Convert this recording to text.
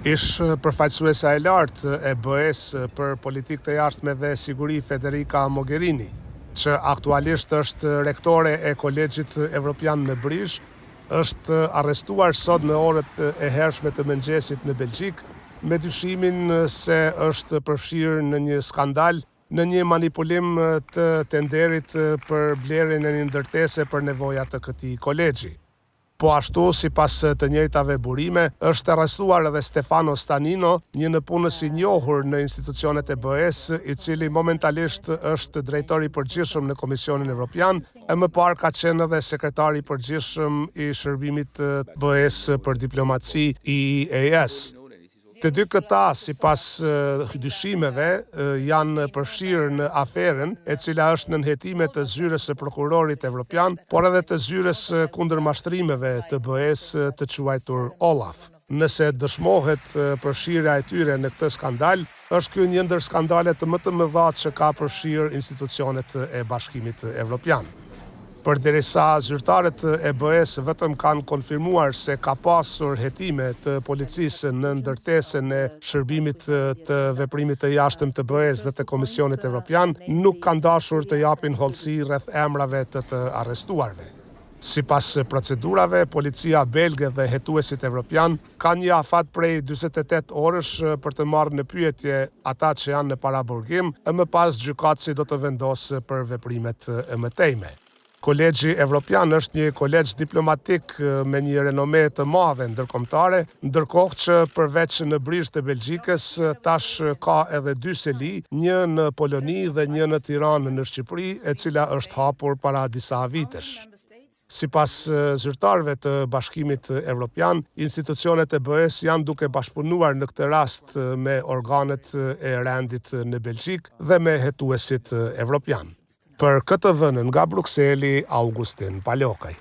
Ish përfaqësuesja e lartë e BE-së për politikë të jashtme dhe siguri Federica Mogherini, që aktualisht është rektore e Kolegjit Evropian në Brizh, është arrestuar sot në orët e hershme të mëngjesit në Belgjikë, me dyshimin se është përfshirë në një skandal në një manipulim të tenderit për blerjen e një ndërtese për nevoja të këtij kolegji. Po ashtu, sipas të njëjtave burime, është arrestuar edhe Stefano Stanino, një nëpunës i njohur në institucionet e BE-së, i cili momentalisht është drejtor i përgjithshëm në Komisionin Evropian, e më parë ka qenë edhe sekretar i përgjithshëm i Shërbimit të BE-së për Diplomaci, EEAS. Të dy këta, sipas dyshimeve, janë përfshirë në aferën, e cila është nën hetime të Zyrës së Prokurorit Evropian, por edhe të Zyrës kundër Mashtrimeve të BE-së të quajtur OLAF. Nëse dëshmohet përfshirja e tyre në këtë skandal, është ky një ndër skandalet më të mëdha që ka përfshirë institucionet e Bashkimit Evropian. Përderisa zyrtarët e BE-së vetëm kanë konfirmuar se ka pasur hetime të policisë në ndërtesën e Shërbimit të Veprimit të Jashtëm të BE-së dhe të Komisionit Evropian, nuk kanë dashur të japin hollësi rreth emrave të të arrestuarve. Sipas procedurave, policia belge dhe hetuesit evropianë kanë një afat prej 48 orësh për të marrë në pyetje ata që janë në paraburgim, e më pas gjykatësi do të vendosë për veprimet e mëtejme. Kolegji Evropian është një kolegj diplomatik me një renome të madhe ndërkombëtare, ndërkohë që përveç në Brizh të Belgjikës, tash ka edhe dy seli, një në Poloni dhe një në Tiranë në Shqipëri, e cila është hapur para disa vitesh. Sipas zyrtarëve të Bashkimit Evropian, institucionet e BE-së janë duke bashkëpunuar në këtë rast me organet e rendit në Belgjikë dhe me hetuesit evropianë. Për KTV-në nga Brukseli, Augustin Palokaj.